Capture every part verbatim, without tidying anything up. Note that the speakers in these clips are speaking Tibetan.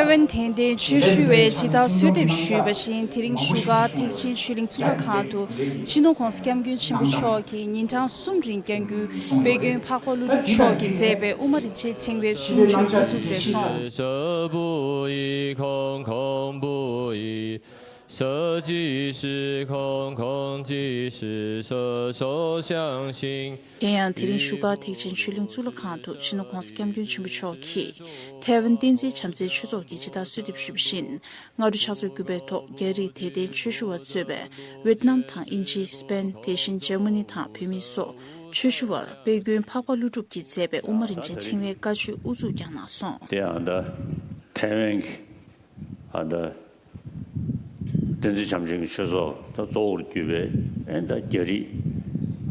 ཐེ་ཝན་དད་ལྡན་ཆོས་ཞུ་བས་ཇི་ལྟར་གསོལ་འདེབས་ཞུས་པ་བཞིན། དེ་རིང་བཞུགས་སྒར་ཐེག་ཆེན་ཆོས་གླིང་གཙུག་ལག་ཁང་དུ་སྤྱི་ནོར་༸གོང་ས་༸སྐྱབས་མགོན་ཆེན་པོ་མཆོག་གིས་ཉིན་གྲངས་གསུམ་རིང་བསྐྱང་རྒྱུའི་དཔེ་རྒྱུན་འཕགས་པ་ཀླུ་སྒྲུབ་མཆོག་གིས་མཛད་པའི་དབུ་མ་རིན་ཆེན་ཕྲེང་བའི་གསུང་ཆོས་དབུ་འཛུགས་མཛད་སོང་། 色即是空，空即是色，受想行。 དེ་ཡང་དེ་རིང་བཞུགས་སྒར་ཐེག་ཆེན་ཆོས་གླིང་གཙུག་ལག་ཁང་དུ་སྤྱི་ནོར་༸གོང་ས་༸སྐྱབས་མགོན་ཆེན་པོ་མཆོག་གིས་ཐེ་ཝན་བསྟན་འཛིན་བྱམས་བརྩེའི་ཆོས་ཚོགས་ཀྱིས་ཇི་ལྟར་གསོལ་འདེབས་ཞུས་པ་བཞིན། སྔ་དྲོ་ཕྱག་ཚོད་དགུ་པའི་ཐོག་རྒྱ་རིགས་དད་ལྡན་ཆོས་ཞུ་བ་གཙོས་པའི་ཝེད་ནམ་དང་དབྱིན་ཇི། སི་པེན། དེ་བཞིན་འཇར་མ་ནི་དང་བོད་མི་སོགས་ཆོས་ཞུ་བར་དཔེ་རྒྱུན་འཕགས་པ་ཀླུ་སྒྲུབ་ཀྱིས་མཛད་པའི་དབུ་མ་རིན་ཆེན་ཕྲེང་བའི་བཀའ་ཆོས་དབུ་འཛུགས་བསྐྱངས་གནང་སོང་། དེ་ཡང་ད་ཐེ་ཝན་གྱི་ཨ་ད་བསྟན་འཛིན་བྱམས་ཆེན་གྱི་ཆོས་ཚོགས་ད་གཙོ་བོར་གྱུར་པའི་ཨེ་ད་རྒྱ་རིགས་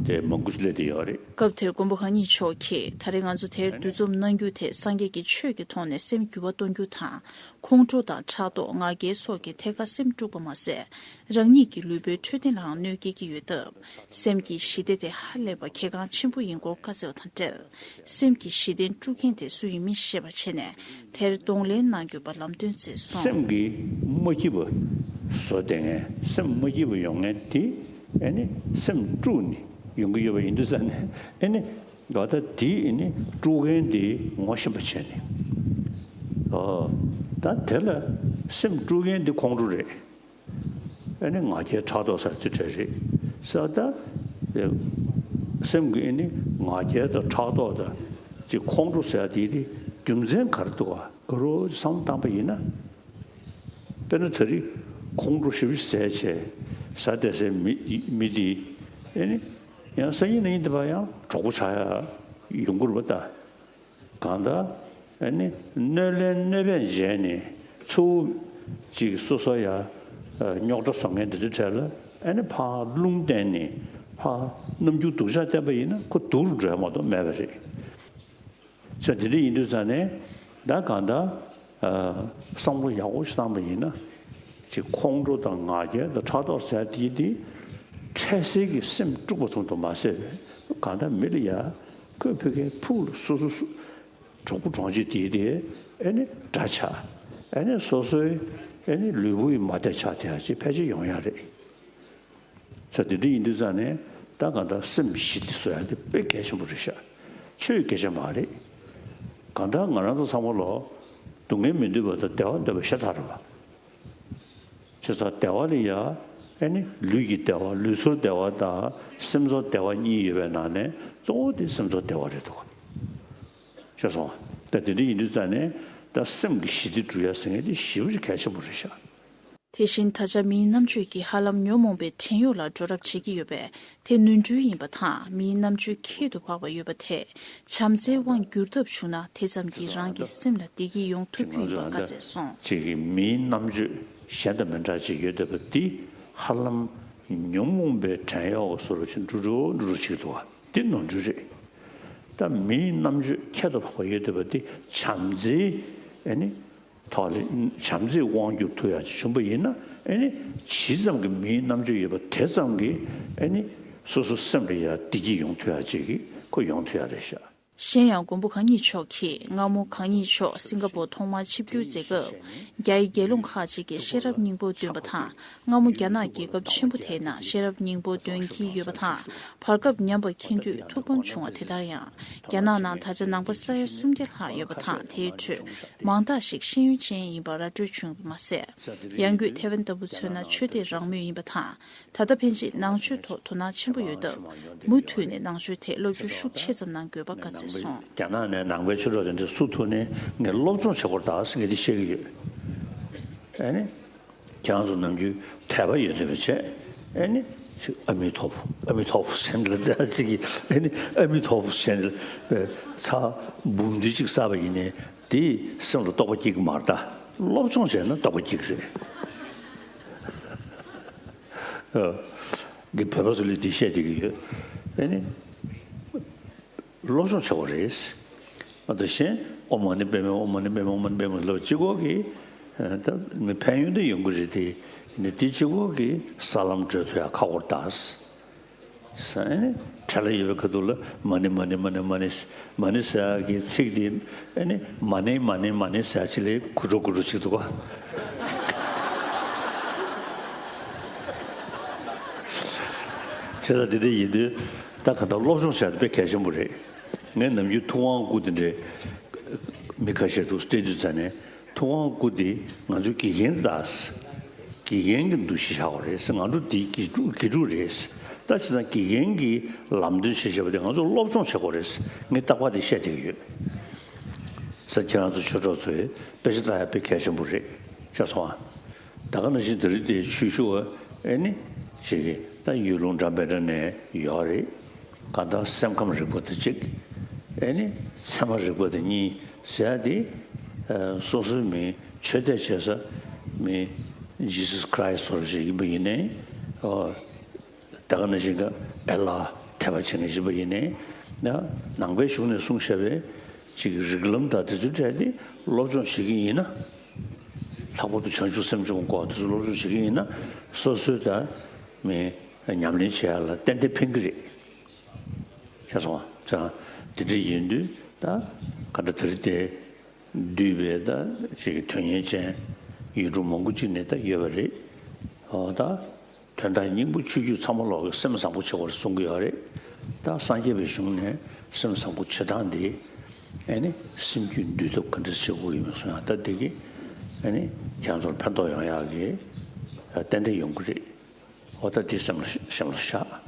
དེ་མང་པོ་ཞིག་སླེབས་བསྡད་ཡོད་རེད། སྐབས་དེར་མགོན་པོ་གང་ཉིད་མཆོག་གིས། ད་རེས་ང་ཚོ་དེར་འདུ་འཛོམས་གནང་རྒྱུ་དེ་སངས་རྒྱས་ཀྱི་ཆོས་ཀྱི་ཐོག་ནས་སེམས་འགྱུར་བ་གཏོང་རྒྱུ་དང་། ཁོང་ཁྲོ་དང་ཕྲག་དོག་ང་རྒྱལ་སོགས་ཀྱིས་ཐད་ཀར་སེམས་དཀྲུགས་པ་མ་ཟད། རང་ཉིད་ཀྱི་ལུས་པོའི་འཕྲོད་བསྟེན་ལའང་གནོད་སྐྱེལ་གྱི་ཡོད་སྟབས། སེམས་ཀྱི་ཞི་བདེ་དེ་ཧ་ལས་པ་གལ་འགངས་ཆེན་པོ་ཡིན་སྐོར་བཀའ་སྩལ་བ་དང་འབྲེལ། སེམས་ཀྱི་ཞི་བདེ་དཀྲུག་མཁན་དེ་སུ་ཡིན་མིན་ཤེས་པར་བྱས་ནས་དེར་གདོང་ལེན་གནང་དགོས་པ་ལམ་སྟོན་མཛད་སོང་། སེམས་ཀྱི་མ་སྐྱིད་པ་བཟོ་བསྡད་མཁན། སེམས་མ་སྐྱིད་པ་ཡོང་མཁན་དེ་ཨེ་ནི་སེམས་དཀྲུགས་ནས་ཡོང་གི་ཡོད་པ་ཡིན་དུས་ཙང་ནས། ཨེ་ནི་ད་ལྟ་དེ་ཨེ་ནི་དཀྲུག་མཁན་དེ་ངོ་ཤེས་པ་བྱས་ནས། ཨོ། ད་དེ་ལ་སེམས་དཀྲུག་མཁན་དེ་ཁོང་ཁྲོ་རེད། ཨེ་ནི་ང་རྒྱལ་ཕྲག་དོག་ཟེར་ཚུལ་བྲལ་རེད་ཟེར། ད་སེམས་ཀྱི་ཨེ་ནི་ང་རྒྱལ་དང་ཕྲག་དོག་དང་ཅིག་ཁོང་ཁྲོ་ཟེར་དེ་དེ་རྒྱུ་མཚན་ག་རེ་འདུག་ག་ག་རོ་བསམ་བློ་བཏང་པ་ཡིན་ན། དཔེར་ན་ད་རེས་ཁོང་ཁྲོ་ཞེ་པོ་ཟས་བྱས་ཟ་བསྡད་སའི་མི་མི་དེ་ཨེ་ནི་ཡང་སང་ཉིན་གནངས་ཉིན་དེ་བར་ཡང་གྲོགས་པོ་ཆགས་ཡ་ཡོང་གི་རེད་པ་ད། གང་ལྟར་ཨེ་ནི་གནོད་ལན་གནོད་པས་འཇལ་ནས་ཚུར་ཅིག་སོ་སོ་ཡ་རྙོག་དྲ་བཟོ་མཁན་དེ་ཚོའི་གྲས་ལ་ཨེ་ནི་ཕར་རླུང་བསྟན་ནས་ཕར་རྣམ་འགྱུར་སྡུག་ཅག་བསྟན་པ་ཡིན་ན་ཁོ་སྡུག་རུ་འགྲོ་ཡ་མ་གཏོགས་མེད་པ་རེད། ས་དེ་འདྲ་ཡིན་དུས་ཙང་ནས་ད་གང་ལྟར་བསམ་བློ་ཡག་པོ་ཞིག་བཏང་པ་ཡིན་ན། ཅིག་ཁོང་ཁྲོ་དང་ང་རྒྱལ་དང་ཕྲག་དོག་ཟེར་དེ་དེ་འཕྲལ་སེལ་གྱི་སེམས་དཀྲུགས་པ་ཙམ་དུ་མ་ཟད་པའི་གང་ལྟར་མི་ལ་ཡ་ཁོས་ཕུལ་མཁན་ཕུགས་ལ་སོ་སོ་སོ་གྲོགས་པོ་གྲོང་ཁྱེར་དེའི་དེ་ཨེ་ནི་འདྲ་ཆགས། ཨེ་ནི་སོ་སོའི་ཨེ་ནི་ལུས་པོ་ཡི་མ་བདེ་ཆགས་དེ་ཡ་ཅིག་ཕལ་ཆེར་ཡོང་ཡ་རེད། ས་དེ་འདྲ་ཡིན་དུས་ཙང་ནས་ད་གང་ལྟར་སེམས་ཞི་བདེ་བཟོ་ཡ་དེ་དཔེ་གལ་ཆེན་པོ་རེད་ཤག་ཆོས་གལ་ཆེན་པོ་རེད། གང་ལྟར་ང་རང་ཚོ་ཚང་མ་ལོ་སྡུག་བསྔལ་མི་འདོད་པ་དང་བདེ་བ་འདོད་པ་ཤ་སྟག་རེད་པ། བྱས་ཙང་བདེ་བ་ལ་ཡ་ཨེ་ནི་ལུས་ཀྱི་བདེ་བ་ལུས་ཚོར་བདེ་བ་དང་སེམས་ཚོར་བདེ་བ་གཉིས་ཡོད་པའི་ནང་ནས་གཙོ་བོ་དེ་སེམས་ཚོར་བདེ་བ་རེད་འདུག་ཤེས་སོང་། ད་དེ་འདྲ་ཡིན་དུས་ཙང་ནས་ད་སེམས་ཀྱི་ཞི་བདེ་སྒྲུབ་ཡ་ཟེར་མཁན་དེ་ཞེ་པོ་ཅིག་གལ་ཆེན་པོ་རེད་ཤག་དེ་བཞིན་ད་ཆ་མིའི་རྣམ་དཔྱོད་ཀྱིས་ཧ་ལམ་ཉོན་མོངས་པའི་བྲན་གཡོག་ལ་འགྲོ་རབས་བྱེད་ཀྱི་ཡོད་པས། དེ་ནོར་འཁྲུལ་ཡིན་པ་དང་། མིའི་རྣམ་དཔྱོད་ཁྱད་དུ་འཕགས་པ་ཡོད་པ་དེས་བྱམས་བརྩེའི་དབང་བསྒྱུར་ཐབས་བྱུང་ན། དེ་ཙམ་གྱིས་རང་གི་སེམས་ལ་བདེ་སྐྱིད་ཡོང་ཐུབ་རྒྱུ་ཡིན་པ་བཀའ་སྩལ་སོང་། ཅིག་གིས་མིའི་རྣམ་དཔྱོད་གཞན་དང་མི་འདྲ་ཅིག་ཡོད་བསྡད་པ་འདི་ཧ་ལམ་ཉོན་མོངས་པའི་བྲན་གཡོག་བཟོ་འདྲ་ཅིག་འགྲོ་འགྲོ་འགྲོ་འགྲོ་བྱེད་ཀྱི་འདུག་པ། འདི་ནོར་འཁྲུལ་རེད། ད་མིའི་རྣམ་དཔྱོད་ཁྱད་དུ་འཕགས་པ་ཡོད་བསྡད་པ་འདི་བྱམས་བརྩེའི་ཨེ་ནི། ཐོག་ལ་བྱམས་བརྩེའི་དབང་བསྒྱུར་ཐུབ་ཡག་ཅིག་བྱུང་པ་ཡིན་ན། ཨེ་ནི་ཇི་ཙམ་གྱི་མིའི་རྣམ་དཔྱོད་ཡོད་པ་དེ་ཙམ་གྱིས་ཨེ་ནི་སོ་སོ་སེམས་ལ་ཡང་བདེ་སྐྱིད་ཡོང་ཐུབ་ཡག་ཅིག་གི་ཁོ་ཡོང་ཐུབ་ཡག་རེད་ཤག་གཞན་ཡང་མགོན་པོ་གང་ཉིད་མཆོག་གིས་སྔ་མོ་གང་ཉིད་མཆོག་སིང་ག་པོར་ཐོག་མར་ཆིབས་བསྒྱུར་མཛད་སྐབས། རྒྱ་ཡི་རྒྱལ་ཡོངས་ཁག་ཅིག་གིས་ཤེས་རབ་སྙིང་པོ་འདོན་པ་དང་། སྔ་མོ་རྒྱ་ནག་རྒྱལ་ཁབ་ཆེན་པོ་དེའི་ནང་ཤེས་རབ་སྙིང་པོ་འདོན་གྱི་ཡོད་པ་དང་། བར་སྐབས་ཉམས་པ་མཁྱེན་དུས་ཐུགས་ཕམ་བྱུང་བ་དེ་ལྟར་ཡང་། རྒྱ་ནག་ནང་ད་ཆ་ནང་པ་ས་ཡ་སུམ་བརྒྱ་ལྷག་ཡོད་པ་དང་། དེའི་ཁྲོད་མང་དག་ཞིག་ཤེས་ཡོན་ཅན་ཡིན་པ་ར་སྤྲོད་བྱུང་བ་མ་ཟད། ཡང་སྒོས་ཐེ་ཝན་ལྟ་བུ་མཚོན་ན་ཆོས་དད་རང་མོས་ཡིན་པ་དང་། ད་ལྟ་ཕན་ཆད་ནང་ཆོས་ཐོག་དོ་སྣང་ཆེན་པོ་ཡོད་སྟབས། མུ་མཐུད་ནས་ནང་ཆོས་ཐད་སློབ་སྦྱོང་ཤུགས་ཆེ་ཙམ་གནང་དགོས་པ་བཀའ་སྩལ་སོང་། རྒྱ་ནག་ནས་ནང་པའི་ཆོས་གྲོགས་དེ་འདྲ་སུ་ཐུག་ནས་ངས་སློབ་སྦྱོང་བྱེད་དགོས་རེད་ད་ཟེར་ངས་འདི་བཤད་ཀྱི་ཡོད། ཨ་ནི། ཁྱེད་རང་ཚོ་ནམ་རྒྱུན་དད་པ་ཡོད་བསྡད་པ་བྱས། ཨ་ནི། ཅིག་ཨ་མི་ཐོབ། ཨ་མི་ཐོབ་ཟེར་འདི་ལ་ཅིག་གིས་ཨ་ནི་ཨ་མི་ཐོབ་ཟེར་འདི་ལ་ཚ་འབུམ་འདི་ཅིག་བསགས་པ་ཡིན་ནའི་དེས་སེམས་ལ་རྟོགས་པ་སྐྱེ་གི་མ་རེད་ད། སློབ་སྦྱོང་བྱས་ན་རྟོགས་པ་སྐྱེ་གི་རེད། ཨ། གི་བོད་པ་ཚོ་ལ་འདི་བཤད་བསྡད་ཀྱི་ཡོད། ཨ་ནི། སློབ་སྦྱོང་བྱེད་དགོས་རེད། ཨ་ད་གཞན་ཨོཾ་མ་ཎི་པདྨེ་ཨོཾ་མ་ཎི་པདྨེ་ཨོཾ་མ་ཎི་པདྨེ་ལབ་གཅིག་པོ་གིས་ཨ་ད་མི་ཕན་ཡོན་དེ་ཡོང་གི་རེད་དེ། ནི་དེ་གཅིག་པོ་གིས་ས་ལམ་བགྲོད་ཐུབ་ཡ་ཁག་པོ་རེད་ད། ཟེར་ཨ་ནི་གྲལ་ལ་ཡོད་པའི་ཁ་ཐུག་ལ་མ་ཎི་མ་ཎི་མ་ཎི་མ་ཎི་མ་ཎི་ཟེར་ཡག་གི་ཚིག་དེ་ཨ་ནི་མ་ཎི་མ་ཎི་མ་ཎི་ཟེར་ཡག་ཅིག་ལ་དགུ་བྲོ་དགུ་བྲོ་ཅིག་འདུག་ག་བྱས་ཙང་དེ་འདྲ་ཡིན་དུས་ད་ག་ད་སློབ་སྦྱོང་བྱས་ཏེ་དཔེ་གལ་ཆེན་པོ་རེད། ངས་ནམ་རྒྱུན་ཐུབ་དབང་སྐུ་དེ་འདྲའི་མི་ཁ་ཤས་འདུག་སྤྲད་དུས་ཙ་ནས། ཐུབ་དབང་སྐུ་འདི་ང་ཚོའི་དགེ་རྒན་དང་། དགེ་རྒན་གྱི་འདུ་ཤེས་བཞག་པ་རེད་ཟེར། ང་ཚོ་འདི་དགེ་ཕྲུག་དགེ་ཕྲུག་རེད་ཟེར། ད་བྱས་ཙང་དགེ་རྒན་གྱི་ལམ་སྟོན་བྱེད་བྱེད་པ་དེ་ང་ཚོ་སློབ་སྦྱོང་བྱེད་དགོས་རེད་ཟེར། ངས་རྟག་པར་དེ་བཤད་བསྡད་ཀྱི་ཡོད་ཟེར། ཁྱེད་རང་ཚོ་ཆོས་གྲོགས་ཚོས་དཔེ་ཆ་ལྟ་ཡག་དཔེ་གལ་ཆེན་པོ་རེད། ཤེས་སོང་ཨ། ད་ག་ནང་བཞིན་དེ་རིང་དེ་ཆོས་ཞུ་བ་ཨེ་ནི་ཞིག་གིས་ད་ཡུལ་ལུང་འདྲ་མི་འདྲ་ནས་ཡོད་རེད། གང་ལྟར་སེམས་ཁམས་རིག་པ་དེ་གཅིག་ཨེ་ནི་ཚད་མ་རིག་པ་དེ་གཉིས་ཟེར་ཡ་དེ། ཨ་སོ་སོའི་མི་ཆོས་དད་བྱེད་ས་མི་Jesus Christ སོགས་ཞིག་ཡིན་པ་ཡིན་ནའི། ཨོ། ད་ག་ནང་བཞིན་གྱི་ཨེ་ལ་དད་པ་བྱེད་མཁན་ཞིག་ཡིན་པ་ཡིན་ནའི། ཡང་ནང་པའི་གཞུང་ནས་གསུངས་བཞག་པའི་ཅིག་རིགས་ལམ་དང་དེ་ཚོའི་གྲས་དེ་སློབ་སྦྱོང་བྱེད་ཀྱི་ཡིན་ན། ལྷག་པར་དུ་བྱང་ཆུབ་སེམས་སྦྱོང་སྐོར་དེ་ཚོ་སློབ་སྦྱོང་བྱེད་ཀྱི་ཡིན་ན། སོ་སོའི་ད་མི་ཉམས་ལེན་བྱེད་ཡག་ལ་ཏན་ཏན་ཕན་གྱི་རེད། ཤེས་སོང་ཨ། ཙང་དེ་འདྲ་ཡིན་དུས་ད་ག་འདྲ་དེ་རིང་དེ་འདུས་པའི་ད་ཅིག་དོན་གཉེར་ཅན་ཡུལ་གྲུ་མང་པོ་ཅིག་ནས་ད་ཡོད་པ་རེད། འོ་ད་དོན་དག་སྙིང་པོ་ཆོས་བརྒྱུད་ཚང་མ་ལོག་གི་སེམས་བཟང་པོ་བྱེད་དགོས་རེད་གསུང་གི་ཡོད་རེད། ད་སངས་རྒྱས་པའི་གཞུང་ནས་སེམས་བཟང་པོ་བྱེད་སྟངས་འདི་ཨེ་ནི་སེམས་རྒྱུད་འདུལ་ཐབས་ག་འདྲ་བྱེད་དགོས་ཡོད་མེད་གསུང་ཡག་ད་འདི་གི་ཨེ་ནི་ཁྱེད་རང་ཚོར་ཕན་ཐོགས་ཡོང་ཡག་གི་ཏན་ཏན་ཡོང་གི་རེད། འོ་ད་འདི་སེམས་ལ་སེམས་ལ་བཞག་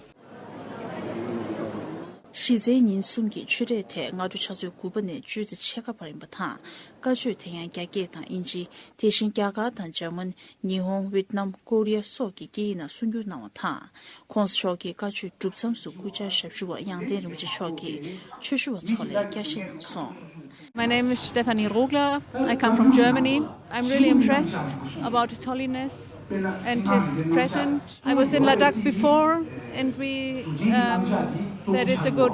གཞི་རྩའི་ཉིན་གསུམ་གྱི་ཆོས་འབྲེལ་ཐད་སྔ་དྲོ་ཕྱག་ཚོད་དགུ་པ་ནས་བཅུ་དང་ཕྱེད་ཀ་བར་ཡིན་པ་དང་། བཀའ་ཆོས་དེ་ཡང་རྒྱ་སྐད་དང་དབྱིན་ཇི། དེ་བཞིན་རྒྱ་གར་དང་འཇར་མན། ཉི་ཧོང་། ཝེད་ནམ། ཀོ་རི་ཡ་སོགས་ཀྱི་སྐད་ཡིག་ནང་གསུང་སྒྱུར་གནང་བ་དང་། ྋགོང་ས་མཆོག་གིས་བཀའ་ཆོས་གྲུབ་མཚམས་སུ་སྐུ་བཅར་ཞབས་ཞུ་བ་དབྱངས་ལྡན་རིན་པོ་ཆེ་མཆོག་གིས་ཆོས་ཞུ་བ་ཚོ་ལ་བསྐྱར་བཤད་གནང་སོང་། My name is Stefanie Rogler. I come from Germany. I'm really impressed about His Holiness and His presence. I was in Ladakh before, and we um, that it's a good,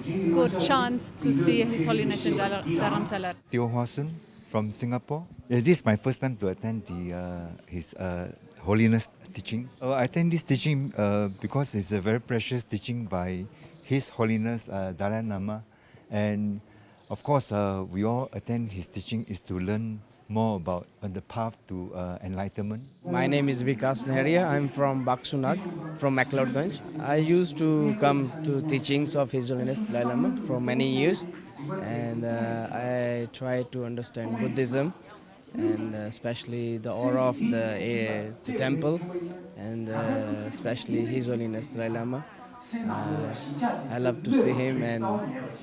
good chance to see His Holiness in Dhar- Dharamsala. Teo Hwa Sun from Singapore. Uh, This is my first time to attend the uh, His uh, Holiness teaching. Uh, I attend this teaching uh, because it's a very precious teaching by His Holiness uh, Dalai Lama, and of course, uh, we all attend his teaching is to learn more about uh, the path to uh, enlightenment. My name is Vikas Neharia. I'm from Baksunak, from McLeodganj. I used to come to teachings of His Holiness Dalai Lama for many years, and uh, I try to understand Buddhism, and uh, especially the aura of the, uh, the temple, and uh, especially His Holiness Dalai Lama. Uh, I love to see him and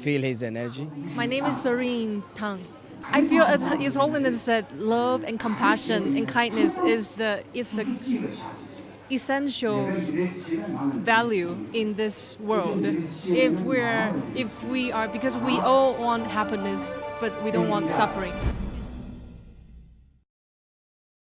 feel his energy. My name is Serene Tang. I feel, as His Holiness said, love and compassion and kindness is the is the essential value in this world. If we're if we are, because we all want happiness, but we don't want suffering.